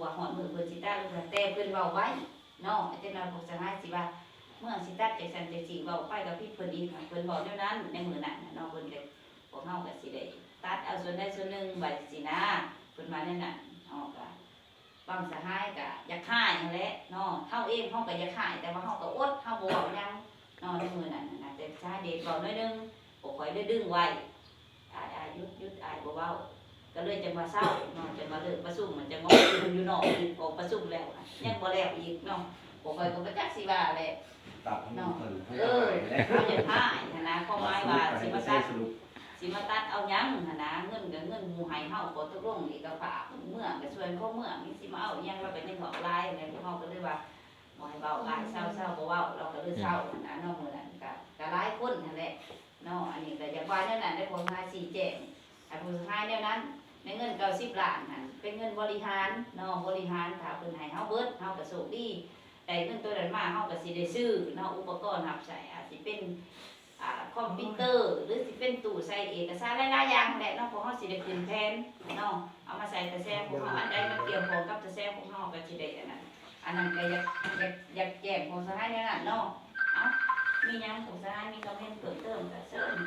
ວ່າຮອດມື້ເພິ່ນຊິຕັດ ແຕ່ເພິ່ນເວົ້າໄວ້ເນາະ ຈັກໜ່ອຍພວກສະຫາຍຊິວ່າ ເມື່ອຊິຕັດຈັ່ງຊັ້ນຈັ່ງຊີ້ ເວົ້າໄປກໍຜິດເພິ່ນອີກ ເພິ່ນເວົ້າແນວນັ້ນໃນມື້ນັ້ນນະເນາະ ເພິ່ນກໍ ພວກເຮົາກໍຊິໄດ້ຕັດເອົາສ່ວນໃດສ່ວນໜຶ່ງໄວ້ຊີ້ນະ ເພິ່ນວ່າແນວນັ້ນເນາະ ກໍບາງສະຫາຍກໍຢາກຮ້າຍຫັ້ນແຫຼະເນາະ ເຮົາເອງເຮົາກໍຢາກຮ້າຍ ແຕ່ວ່າເຮົາກໍອົດ ເຮົາບໍ່ເວົ້າຫຍັງເນາະ ໃນມື້ນັ້ນນະ ແຕ່ສະຫາຍເດດເວົ້າໜ້ອຍໜຶ່ງ ພວກຂ້ອຍເລີຍດຶງໄວ້ ອ້າຍ ອ້າຍ ຢຸດ ຢຸດ ອ້າຍບໍ່ເວົ້າ ກໍເລີຍຈັ່ງວ່າເຊົາເນາະ ຈັ່ງວ່າເລີກປະຊຸມ ມັນຈັ່ງວ່າຢູ່ນອກອີກ ອອກປະຊຸມແລ້ວ ຍັງບໍ່ແລ້ວອີກເນາະ ພວກຂ້ອຍກໍບໍ່ຈັກຊິວ່າແຫຼະ ເນາະ ເອີ ເຮົາຢາກຮ້າຍຫັ້ນນະ ຄວາມໝາຍວ່າຊິມາຕັດ ຊິມາຕັດເອົາຫຍັງຫັ້ນນະ ເງິນກໍເງິນໝູ່ໃຫ້ເຮົາ ກໍຕົກລົງເອກະພາບ ເມືອກໍຊວນຂອງເມືອ ຍັງຊິມາເອົາອີ່ຫຍັງ ລາວກໍຍັງເວົ້າຫຼາຍແຫຼະ ພວກເຮົາກໍເລີຍວ່າ ບໍ່ໃຫ້ເວົ້າຫຼາຍ ເຊົາ ເຊົາ ບໍ່ເວົ້າ ລາວກໍເລີຍເຊົາຫັ້ນນະເນາະ ມື້ນັ້ນກໍ ກໍຫຼາຍຄົນຫັ້ນແຫຼະເນາະ ອັນນີ້ກໍຢາກວ່າແນວນັ້ນເດ້ ພວກສະຫາຍຊີ້ແຈງ ໃຫ້ພວກສະຫາຍແນວນັ້ນ ໃນເງິນເກົ້າສິບລ້ານຫັ້ນ ເປັນເງິນບໍລິຫານເນາະ ບໍລິຫານ ຖ້າເພິ່ນໃຫ້ເຮົາເບິດ ເຮົາກໍໂຊກດີ ໄດ້ເງິນໂຕນັ້ນມາ ເຮົາກໍຊິໄດ້ຊື້ເນາະ ອຸປະກອນຮັບໃຊ້ ອາດຊິເປັນ ອ່າ ຄອມພິວເຕີ ຫຼືຊິເປັນຕູ້ໃສ່ເອກະສານຫຼາຍໆຢ່າງແຫຼະເນາະ ພວກເຮົາຊິໄດ້ຂຶ້ນແຜນເນາະ ເອົາມາໃສ່ຕາແຊງພວກເຮົາ ອັນໃດມັນກ່ຽວຂ້ອງກັບຕາແຊງພວກເຮົາ ກໍຊິໄດ້ອັນນັ້ນ ອັນນັ້ນກໍຢາກ ຢາກ ຢາກແຈ້ງພວກສະຫາຍແນວນັ້ນເນາະ ເອົ້າ ມີຫຍັງພວກສະຫາຍມີຄຳເຫັນເພີ່ມເຕີມກໍເຊີນ.